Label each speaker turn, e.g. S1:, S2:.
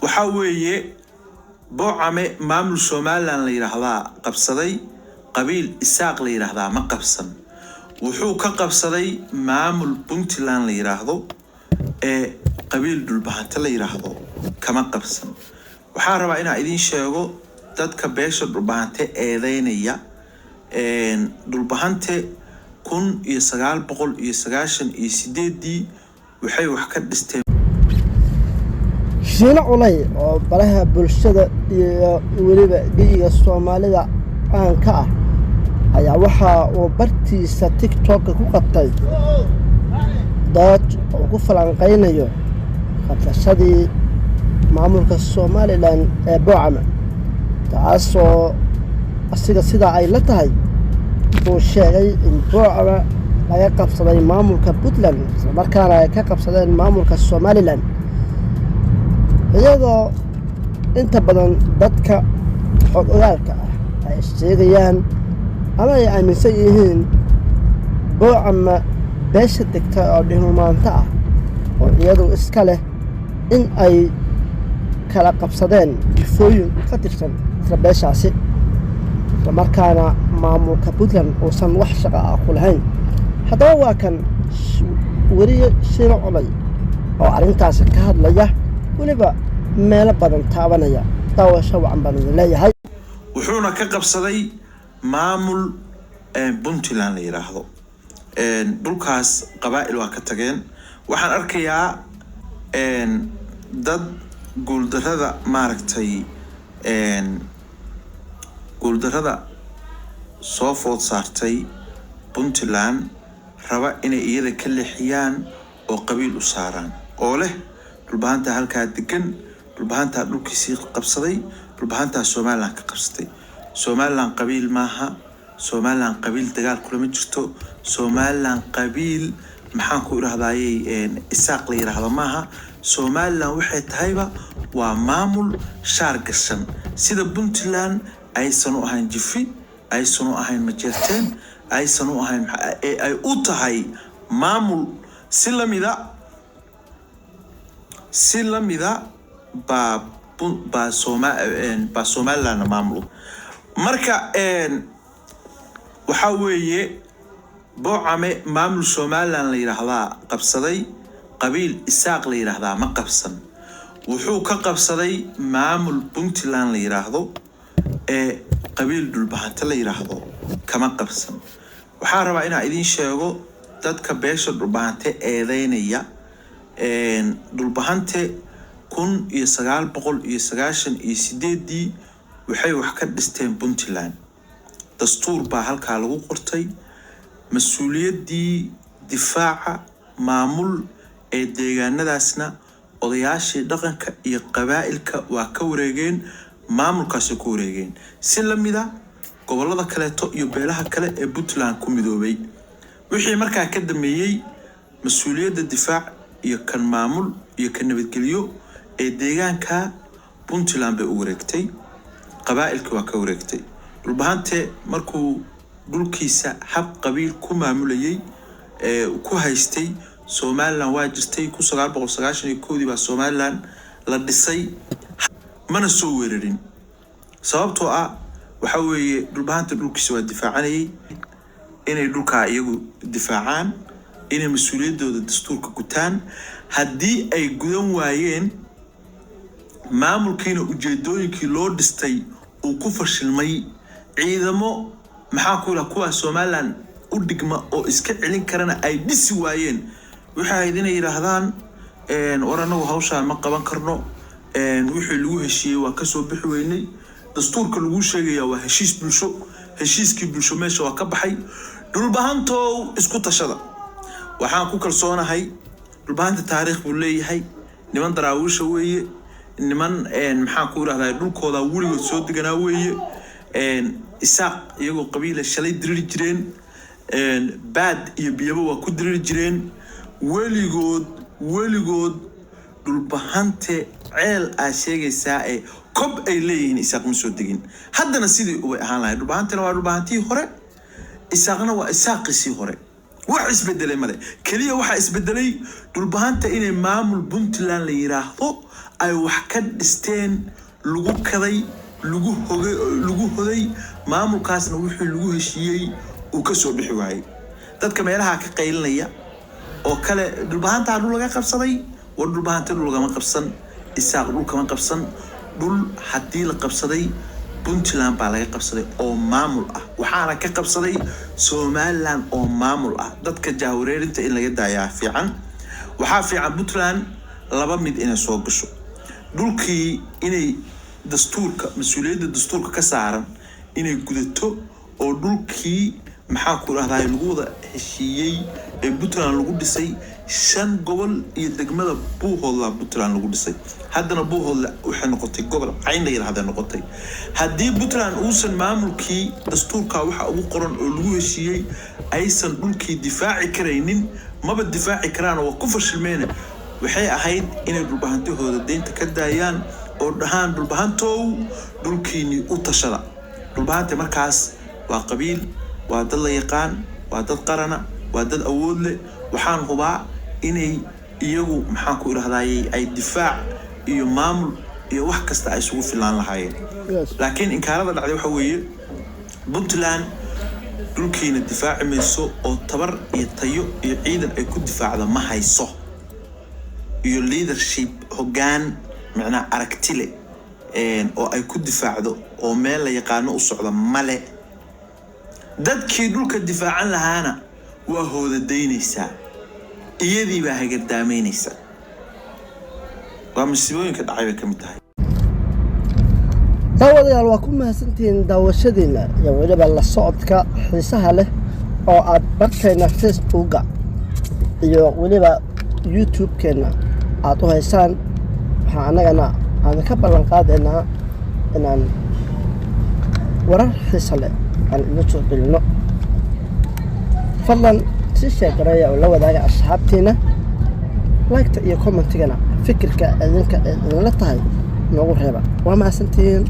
S1: Waxaa weeye, Boocame maamul Somaliland la yidhaahdaa qabsaday, qabiil Isaaq la yidhaahdaa ma qabsan. Wuxuu ka qabsaday maamul Puntland la yidhaahdo ee qabiil Dhulbahante la yidhaahdo kama qabsan. Waxaan rabaa inaan idiin sheego dadka beesha Dhulbahante eedeynaya. Dhulbahante 1998-dii waxay wax ka dhisteen.
S2: Shiino Culay oo baraha bulshada iyo weliba geyiga Soomaalida caan ka ah ayaa waxa uu bartiisa TikTok-ka ku qabtay dood uu ku falanqaynayo qabsashadii maamulka Somaliland ee Boocame, taasoo asiga sidaa ay la tahay uu sheegay in Boocame laga qabsaday maamulka Puntland, islamarkaana ay ka qabsadeen maamulka Somaliland, iyadoo inta badan dadka xog ogaalka ah ay sheegayaan ama ay aaminsan yihiin Boocama beesha degta oo dhihumaanto ah oo iyadu iska leh in ay kala qabsadeen jifooyin ka tirsan isla beeshaasi, islamarkaana maamulka Puntland uusan wax shaqa ah ku lahayn. Haddaba waa kan weriye Shiino Culay oo arrintaasi ka hadlaya, weliba meelo badan taabanaya. Daawasho wacan baan idin leeyahay.
S1: Wuxuuna ka qabsaday maamul Puntland la yidhaahdo. Dhulkaas qabaa'il waa ka tageen. Waxaan arkayaa dad guuldarada, maaragtay, guuldarada soo food saartay Puntland raba inay iyada ka leexiyaan oo qabiil u saaraan, oo leh Dhulbahantaa halkaa degan, Dhulbahantaa dhulkiisii qabsaday, Dhulbahantaa Somaliland ka qabsatay. Somaliland qabiil maaha. Somaliland qabiil dagaal kulama jirto. Somaliland qabiil, maxaan ku idhahdayey, Isaaq la yidhaahdo maaha. Somaliland waxay tahayba waa maamul shaar gashan. Sida Puntland aysan u ahayn jifi, aysan u ahayn Majeerteen, aysan u ahayn, ee ay u tahay maamul, si lamida baa Somalilandna maamul. Marka waxaa weeye, Boocame maamul Somaliland la yidhaahdaa qabsaday, qabiil Isaaq la yidhaahdaa ma qabsan. Wuxuu ka qabsaday maamul Puntland la yidhaahdo ee qabiil Dhulbahante la yidhaahdo kama qabsan. Waxaan rabaa inaan idiin sheego dadka beesha Dhulbahante eedeynaya. Dhulbahante 1998-dii waxay wax ka dhisteen Puntland. Dastuur baa halkaa lagu qortay. Mas-uuliyaddii difaaca maamul ee deegaanadaasna odayaashii dhaqanka iyo qabaa'ilka waa ka wareegeen, maamulkaasay ku wareegeen, si lamid a gobolada kaleeto iyo beelaha kale ee Puntland ku midoobay. Wixii markaa ka dambeeyey, mas-uuliyadda difaac iyo kan maamul iyo kan nabadgelyo ee deegaanka Puntland bay u wareegtay, qabaa'ilkii waa ka wareegtay. Dhulbahante markuu dhulkiisa hab qabiil ku maamulayay ee ku haystay, Somaliland waa jirtay. 1991-dii baa Somaliland la dhisay, mana soo weerarin, sababtoo ah waxa weeye Dhulbahanta dhulkiisa waa difaacanayay. Inay dhulkaa iyagu difaacaan, inay mas-uuliyaddooda dastuurka gutaan, haddii ay gudan waayeen, maamulkiina ujeedooyinkii loo dhistay uu ku fashilmay, ciidamo, maxaa ku yidhaha, kuwaa Somaliland u dhigma oo iska celin karana ay dhisi waayeen, waxay ahayd inay yidhaahdaan: "War, anagu hawshaa ma qaban karno. Wixii lagu heshiiyey waa kasoo bixi weynay." Dastuurka lagu sheegaya waa heshiis bulsho. Heshiiskii bulsho meesha waa ka baxay. Dhulbahantow, isku tashada. Waxaan ku kalsoonahay Dhulbahanta taariikh buu leeyahay. Niman Daraawiisha weeye, niman, maxaan ku idhahdaa, dhulkooda weligood soo deganaa weeye. Isaaq iyagoo qabiila shalay diriri jireen, baad iyo biyaba waa ku diriri jireen weligood. Weligood Dhulbahante ceel aa sheegaysaa ee kob ay leeyihiin Isaaq ma soo degin. Haddana sidii ubay ahaan lahayd. Dhulbahantena waa Dhulbahantii hore, Isaaqna waa Isaaqiisii hore. Wax isbedelay male. Keliya waxaa isbedelay Dhulbahanta inay maamul Puntland la yiraahdo Ay wax ka dhisteen, lagu kaday, lagu hogay, lagu hoday. Maamulkaasna wixii lagu heshiiyey uu ka soo bixi waayey. Dadka meelaha ka qaylinaya oo kale, Dhulbahantaa dhul laga qabsaday. War, Dhulbahanta dhul lagama qabsan, Isaaq dhul kama qabsan. Dhul haddii la qabsaday, Puntland baa laga qabsaday oo maamul ah, waxaana ka qabsaday Somaliland oo maamul ah. Dadka jahwareerinta in laga daayaa fiican. Waxaa fiican Puntland laba mid inay soo gasho: dhulkii inay dastuurka, mas-uuliyadda dastuurka ka saaran inay gudato, oo dhulkii, maxaa ku dhahdaa, lagu wada heshiiyey ee Puntland lagu dhisay, shan gobol iyo degmada Buuhoodla Puntland lagu dhisay. Haddana Buuhoodle waxay noqotay gobol cayn la yidhahda noqotay. Haddii Puntland uusan maamulkii dastuurka waxa ugu qoran oo lagu heshiiyey aysan dhulkii difaaci karaynin, maba difaaci karaan oo waa ku fashilmeene, waxay ahayd inay Dhulbahantahooda deynta ka daayaan oo dhahaan, "Dhulbahantow, dhulkiinii u tashada." Dhulbahante markaas waa qabiil, waa dad la yaqaan, waa dad qarana, waa dad awood leh. Waxaan hubaa inay iyagu, maxaan ku idhahdayey, ay difaac iyo maamul iyo wax kasta ay isugu filaan lahaayeen. Laakiin inkaarada dhacday waxa weeye, Puntland dhulkiina difaaci mayso oo tabar iyo tayo iyo ciidan ay ku difaacdo ma hayso, iyo leadership, hoggaan macnaha aragti leh oo ay ku difaacdo oo meel la yaqaano u socda male. Dadkii dhulka difaacan lahaana waa hoodadaynaysaa, iyadii baa hagardaamaynaysaa. Waa musiibooyinka dhacay bay ka mid tahay.
S2: Daawadayaal, waa ku mahadsantihiin daawashadiina iyo weliba la socodka xiisaha leh oo aad bartayna Facebooka iyo weliba YouTube-keenna aad u haysaan. Waxaa annagana aan ka ballan qaadaynaa inaan warar xiiso leh aan idin soo gelino. Fadlan si share gareeya oo la wadaaga asxaabtiina. Like-ta iyo comment-igana fikirka idinka idinla tahay noogu reeba. Waa mahadsantihiin.